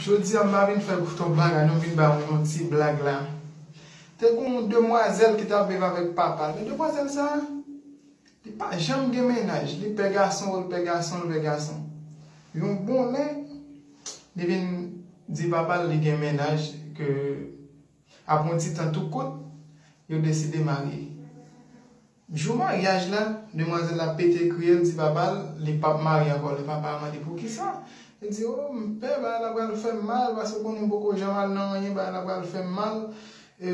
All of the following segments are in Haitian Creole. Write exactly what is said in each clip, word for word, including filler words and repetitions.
Jodi a, m pa vin fè twòp bagay, non, m vin ba nou yon ti blag la. Te gen yon demwazèl ki t ap viv avèk papa l. Men demwazèl sa a, li pa janm gen mennaj. Li pè gason, li pè gason, li pè gason. Yon bon lè, li vin di papa l li gen mennaj, ke apre yon ti tan tou kout, yo deside marye. Jou maryaj la, demwazèl la pete kriye, l di papa l li p ap marye ankò. Lè papa a mande poukisa, li di, "O, m pè bagay la pral fè m mal, paske w konnen m poko janm al nan anyen, bagay la pral fè m mal. E,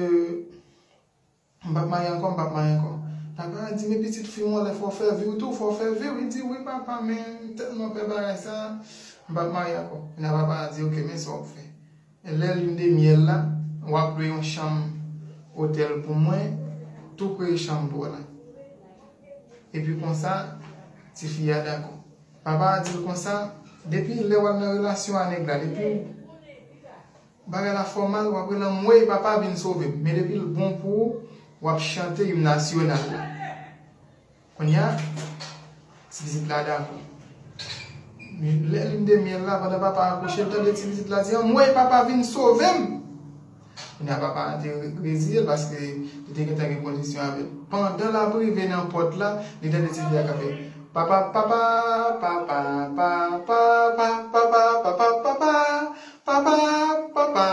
m p ap marye ankò, m p ap marye ankò." Papa a di, "Men pitit fi m, yon lè fò w fè vi w tou, fò w fè vi w." Li di, "Wi, papa, men m tèlman pè bagay sa, m p ap marye ankò." Kounye a papa a di, "Oke, men sa w ap fè. Lè lin de myèl la, w ap lwe yon chanm otèl pou mwen, tou pre chanm pa w la." Epi konsa, tifi a dakò. Papa a di l konsa, depi lè w al nan relasyon a nèg la, depi w bagay la fè w mal, w ap rele anmwey papa vin sove m. Men depi l bon pou ou, w ap chante im nasyonal la. Kounye a, ti pitit la dakò. Lè lin de myèl la, pandan papa a kouche, l tande ti pitit la di, "Anmwey, papa vin sove m!" Kounye a, papa a te reziye l paske li te gentan gen kondisyon avè l. Pandan l ap rive nan pòt la, li tande ti fi a k ap fè, "Papa, papa, papa, papa, papa, papa, papa, papa, papa, papa."